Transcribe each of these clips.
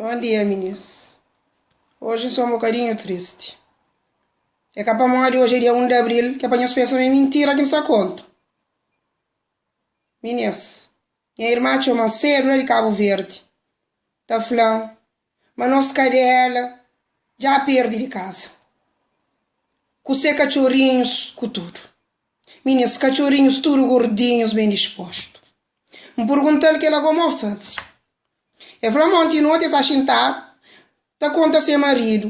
Bon dia minis. Oji N sta un bokadinhu tristi. É ka pamodi oji é dia 1 di abril ki é pa nhos pensa ma é mintira ki N sta konta. Minis, nha irma txoma-m sedu la di Kabu Verdi ta fla-m ma nos kadela dja perde di kaza ku se katxorinhus ku tudu. Minis, katxorinhus tudu gordinhus ben dispostu. N purgunta-l kela gomo faze. E fla ma onti noti es sta xintadu ta konta se maridu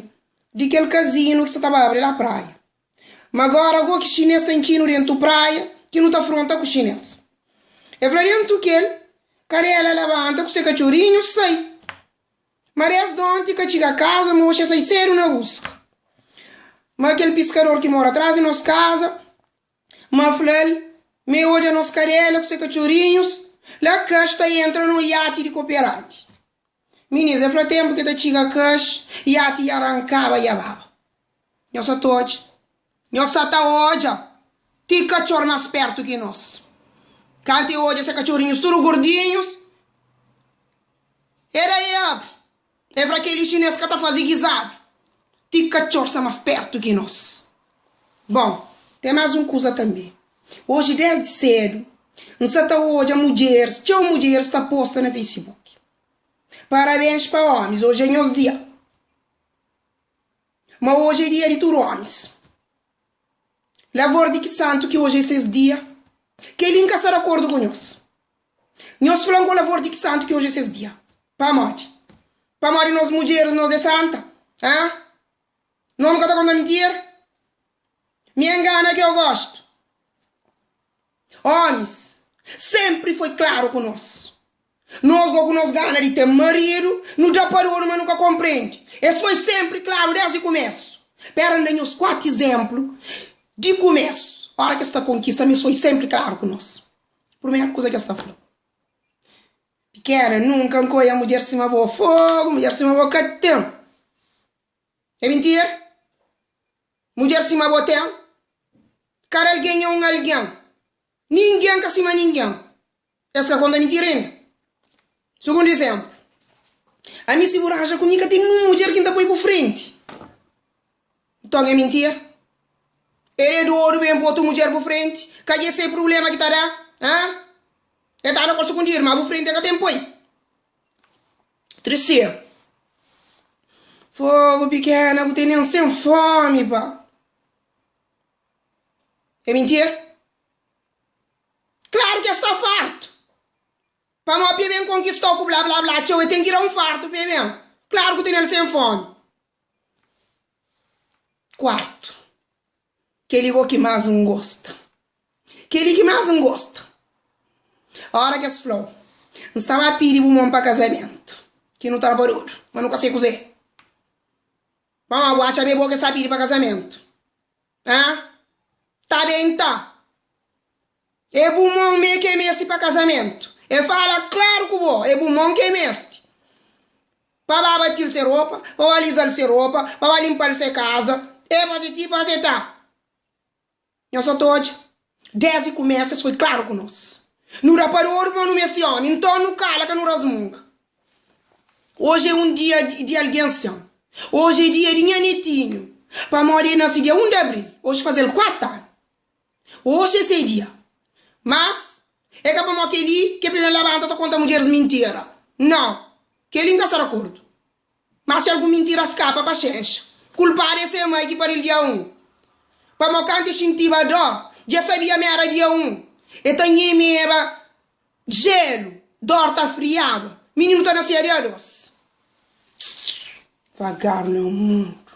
di kel kazinu ki sa ta ba abri la praia. Ma gora go ki xines ta intxinu dentu praia ki nu ta fronta ku xines. E fla dentu kel kadela labanta ku se katxorinhu sai. Ma desdi onti ka txiga kaza ma oxi e sai sedu na buska. Ma kel piskador ki mora tras di nos kaza Ma fla-l ma e odja nos kadela ku se katxorinhus la kas ta entra no iati di koperanti. Minis, e fla tenpu ke ta txiga kas, iati ya rankaba ya baba. Nhos sa ta odja? Nhos sa ta odja ti katxor mas pertu ki nos. Kantu e odja se katxorinhus tudu gordinhus, e da e abri. E fla kel-li xinês ka ta faze gizadu, ti katxor sta más pértu ki nos. Bon, ten más un kuza tanbê. Oji désdi sédu N sta ta odja mudjeris, txeu mudjeris ta posta na Facebook. Parabéns pa ómis, oji é nhos dia. Ma oji é dia di tudu ómis. Lavor di ki santu ki oji é ses dia? Kel-li N ka sta di akordu ku nhos. Nhos fla-m ku lavor di ki santu ki oji é ses dia. Pamodi? Pamodi nos mudjeris nos é santa? Hã? Nos nu ka ta konta mintira? Mi é ngana ki eu gostu. Omis, senpri foi klaru ku nos. Nos go ku nos gana di ten maridu, nu da pa dodu ma nu ka konprende. Es foi senpri klaru desdi kumesu. Pera N da nhos 4 izenplu di kumesu, ora ki es ta konkista, ma es foi senpri klaru ku nos. Primeru kuza ki es ta fla, Pikena, nunka N ka oia mudjer sima bo. Fogu, mudjer sima bo ka ten. É mintira? Mudjer sima bo ten? Kada algen é un algen. Ningen ka sima ningen. Es ka konta mintira inda. Sugundu izénplu, Ami si bu ranja ku mi ka ten nun mudjer ki N ta poi bu frenti. Nton é mintira? El é dodu ben poi otu mudjer bu frenti? Ka dja é se prubléma ki ta da? Hã? El ta anda ku el sukundidu, má bu frenti el ka ten poi. Triseru, Fogu pikena bu tene-m sen fómi pa. É mintira? Klaru ki es sta fartu. Pamodi pa e ben konkista-u ku bla bla bla txeu, e ten ki da un fartu pa e ben. Klaru ku tene-l sen fómi. Kuartu, kel-li go ki más N gosta. Kel-li ki más N gosta. Óra ki es fla-u, N sta ba pidi bu mon pa kazamentu, ki nu ta da pa dodu, ma nu ka se kuzê. Pamodi bu atxa ma é bo ki es sta pidi pa kazamentu? Hã? Ta ben ta. É bu mon mê ke meste pa kazamentu. E fala klaru ku bo, é bu mon ke meste. Pa ba bati-l se ropa, pa ba liza-l se ropa, pa ba linpa-l se kaza. E pa ti ti pa se ta. Nhos sa ta odja? Desdi kumesa es foi klaru ku nos. Nu da pa dodu pamodi nu meste omi. Nton nu kala ka nu rasmunga. Oji é un dia di algen sen. Oji é dia di nha netinhu. Pamodi e nase dia 1 di abril. Oji faze-l 4 anu. Oxi é se dia. Mas, é ka pamó kel-li ke pa ben labanta ta konta mudjeris mintira. Nau, kel-li N ka sta di akordu. Mas si algun mintira skapa, paxénxa. Kulpadu é se mai ki pari-l dia un. Pamó kantu e xintiba dór, dja e sabia ma éra dia un. E ta nhemeba jelu, dór ta friaba. Mininu ta nasia dia dos. Vagar na mundu.